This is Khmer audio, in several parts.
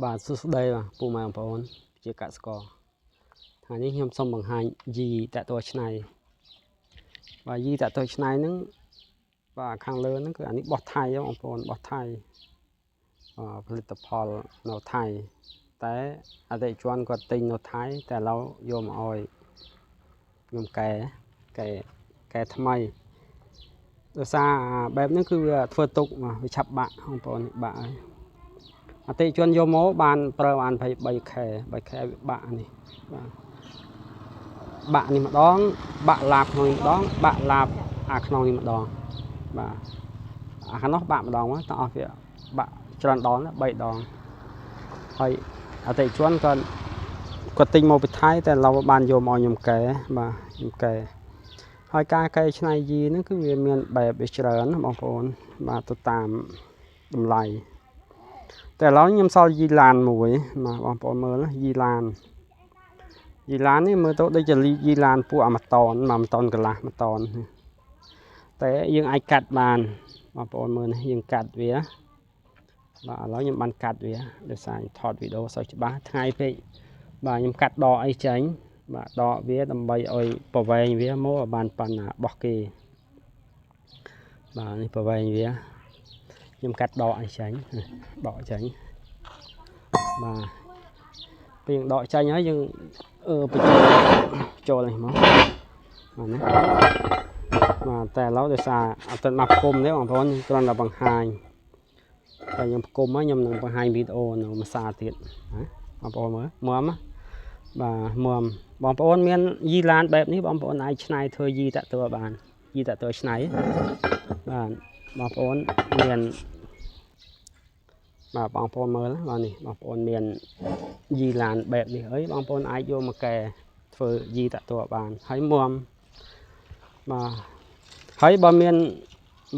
បាទសួស្តីបាទពូម៉ែបងប្អូនជាកសិករថ្ងៃនេះខ្ញុំសូមបង្ហាញយីតាក់ទ័រឆ្នៃបាទយីតាក់ទ័រឆ្នៃហ្នឹងបាទខាងលើហ្នឹងគឺអានេះបោះថៃបងប្អូនបោះថៃផលិតផលនៅថៃតែអតិជនគាត់ទិញនៅថៃតែឥឡូវយកមកឲ្យខ្ញុំកែកែកែថ្មីដោយសារបែបហ្នឹងគឺវាធ្វើទុកវាឆាប់បាក់បងប្អូនបាក់ហើយអតិជនយកមកបានប្រើបាន23ខែ3ខែវាបាក់នេះបាទបាក់នេះម្ដងបាក់ឡាបក្នុងនេះម្ដងបាក់ឡាបអាក្នុងនេះម្ដងបាទអាខាងនោះបាក់ម្ដងមកតអស់វាបាក់ច្រើនដង3ដងហើយអតិជនគាត់គាត់ទិញមកពីថៃតែឡូវបានយកមកខ្ញុំកែបាទខ្ញុំកែហើយការកែច្នៃយីហ្នឹងគឺវាមានបែបវាច្រើនណាបងប្អូនបាទទៅតាមតម្លៃតែឥឡូវខ្ញុំសល់យីឡានមួយបាទបងប្អូនមើលណាយីឡានយីឡាននេះមើលទៅដូចជាយីឡានពួកអាម៉ាតនមួយតនកន្លះមួយតនតែយើងអាចកាត់បានបងប្អូនមើលនេះយើងកាត់វាបាទឥឡូវខ្ញុំបានកាត់វាដោយសារថតវីដេអូសូវច្បាស់ថ្ងៃពេកបាទខ្ញុំកាត់ដកអីចេញបាទដកវាដើម្បីឲ្យប្រវែងវាមកឲ្យបានប៉ុណ្ណាបោះគេបាទនេះប្រវែងវាខ្ញុំកាត់ដកអីចេញដកចេញបាទពេលយើងដកចេញហើយយើងបញ្ចូលចូលនេះមកបាទណាបាទតែឥឡូវដោយសារអត់ទាន់មកផ្គុំទេបងប្អូនគ្រាន់តែបង្ហាញតែខ្ញុំផ្គុំហើយខ្ញុំនឹងបង្ហាញវីដេអូនៅមួយសារទៀតណាបងប្អូនមើលមើមបាទមើមបងប្អូនមានយីឡានបែបនេះបងប្អូនអាចឆ្នៃធ្វើយីតាក់ទ័របានយីតាក់ទ័រឆ្នៃបាទបងប្អូនមានបាទបងប្អូនមើលបាទនេះបងប្អូនមានយីឡានបែបនេះអីបងប្អូនអាចយកមកកែធ្វើយីតាក់ទ័របានហើយមុំបាទហើយបើមាន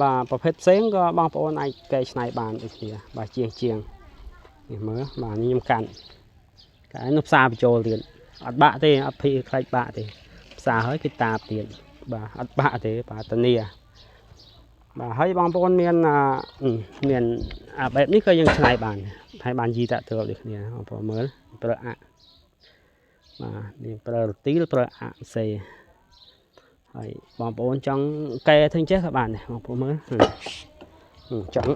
បាទប្រភេទផ្សេងក៏បងប្អូនអាចកែច្នៃបានដូចគ្នាបាទជាងជាងនេះមើលបាទនេះខ្ញុំកាន់កែនោះផ្សារបញ្ចូលទៀតអត់បាក់ទេអត់ភីខ្លាចបាក់ទេផ្សារហើយគេតាបទៀតបាទអត់បាក់ទេបាទតានីបាទហើយបងប្អូនមានមានអាបែបនេះក៏យើងច្នៃបានហើយបានយីតាក់ទ័រដូចគ្នាបងប្អូនមើលប្រើអាក់បាទនេះប្រើរទីលប្រើអាក់សេហើយបងប្អូនចង់កែធ្វើចេះក៏បានដែរបងប្អូនមើលចង់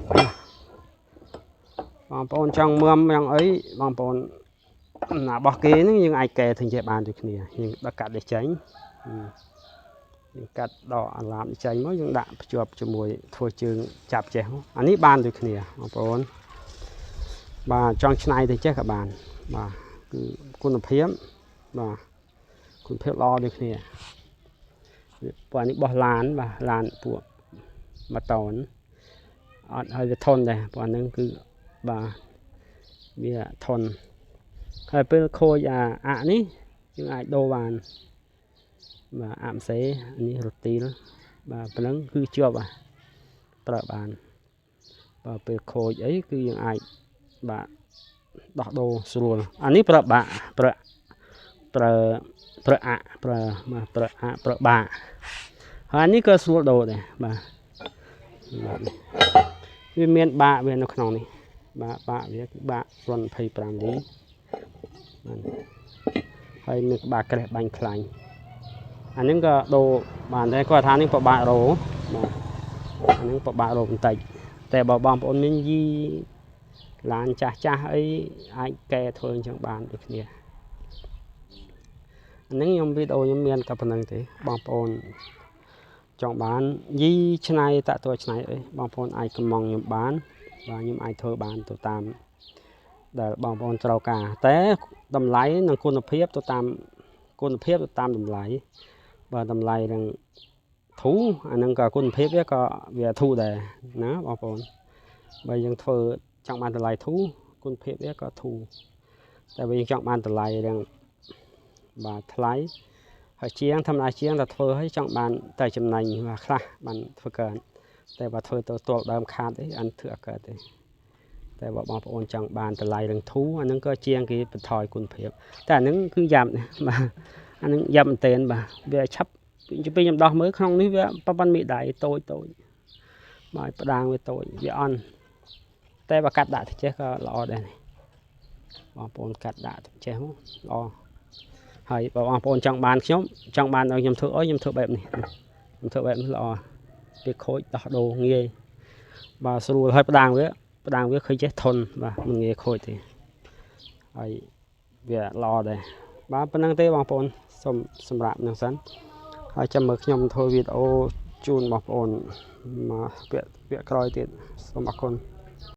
បងប្អូនចង់មើមយ៉ាងអីបងប្អូនណារបស់គេហ្នឹងយើងអាចកែធ្វើចេះបានដូចគ្នាយើងដល់កាត់នេះចេញយើងកាត់ដកអាឡាមចេញមកយើងដាក់ភ្ជាប់ជាមួយធ្វើជើងចាប់ចេះអានេះបានដូចគ្នាបងប្អូនបាទចង់ឆ្នៃទៅចេះក៏បានបាទគឺគុណភាពបាទគុណភាពល្អដូចគ្នាពួកនេះបោះឡានបាទឡានពួកម៉ូតូនអត់ហើយវាធន់ដែរពួកហ្នឹងគឺបាទវាធន់ហើយពេលខូចអាអាក់នេះយើងអាចដូរបានបាទអាក់ម្សេនេះរទីលបាទប៉ុណ្ណឹងគឺជាប់ប្រើបានបាទពេលខូចអីគឺយើងអាចបាទដោះដូរស្រួលអានេះប្រើបាក់ប្រើប្រើប្រើអាក់ប្រើបាទប្រើអាក់ប្រើបាក់ហើយនេះក៏ស្រួលដូរដែរបាទបាទវាមានបាក់វានៅក្នុងនេះបាទបាក់វាគឺបាក់រន្ធ25លីបាទហើយមានក្បាលក្រេះបាញ់ខ្លាញ់អានេះក៏ដូរបានដែរគាត់ថានេះពិបាករោបាទអានេះពិបាករោបន្តិចតែបើបងប្អូនមានយីឡានចាស់ចាស់អីអាចកែធ្វើអញ្ចឹងបានដូចគ្នាអានេះខ្ញុំវីដេអូខ្ញុំមានតែប៉ុណ្្នឹងទេបងប្អូនចង់បានយីឆ្នៃតាក់ទ័រឆ្នៃអីបងប្អូនអាចកំងខ្ញុំបានបាទខ្ញុំអាចធ្វើបានទៅតាមដែលបងប្អូនត្រូវការតែតម្លៃនិងគុណភាពទៅតាមគុណភាពទៅតាមតម្លៃបាទតម្លៃនឹងធូរអានឹងក៏គុណភាពវាក៏វាធូរដែរណាបងប្អូនបើយើងធ្វើចង់បានតម្លៃធូរគុណភាពវាក៏ធូរតែបើយើងចង់បានតម្លៃរឿងបាទថ្លៃហើយជាងធម្មតាជាងតែធ្វើឲ្យចង់បានតែចំណេញបាទខ្លះបានធ្វើកើនតែបើធ្វើទៅទល់ដើមខាតអីអានធ្វើអត់កើតទេតែបើបងប្អូនចង់បានតម្លៃរឿងធូរអានឹងក៏ជាងគេបន្ថយគុណភាពតែអានឹងគឺយ៉ាប់បាទអានឹងយ៉ាប់មែនទែនបាទវាឆាប់ពេលខ្ញុំដោះមើលក្នុងនេះវាប៉ុណ្ណមេដៃតូចតូចបាទផ្ដាងវាតូចវាអន់តែបើកាត់ដាក់ទៅចេះក៏ល្អដែរនេះ បងប្អូនកាត់ដាក់ទៅចេះមកល្អហើយ។ បើបងប្អូនចង់បាន ខ្ញុំចង់បានឲ្យខ្ញុំធ្វើអុយ ខ្ញុំធ្វើបែបនេះ ខ្ញុំធ្វើបែបនេះល្អ វាខូចដោះដូរងាយ បាទ ស្រួល ហើយផ្ដាងវា ផ្ដាងវាឃើញចេះធន់ បាទ មិនងាយខូចទេ ហើយវាល្អដែរ។ បាទ ប៉ុណ្្នឹងទេបងប្អូន សូមសម្រាប់នឹងសិន ហើយចាំមើលខ្ញុំធ្វើវីដេអូជូនបងប្អូនមកវគ្គក្រោយទៀត។ សូមអរគុណ។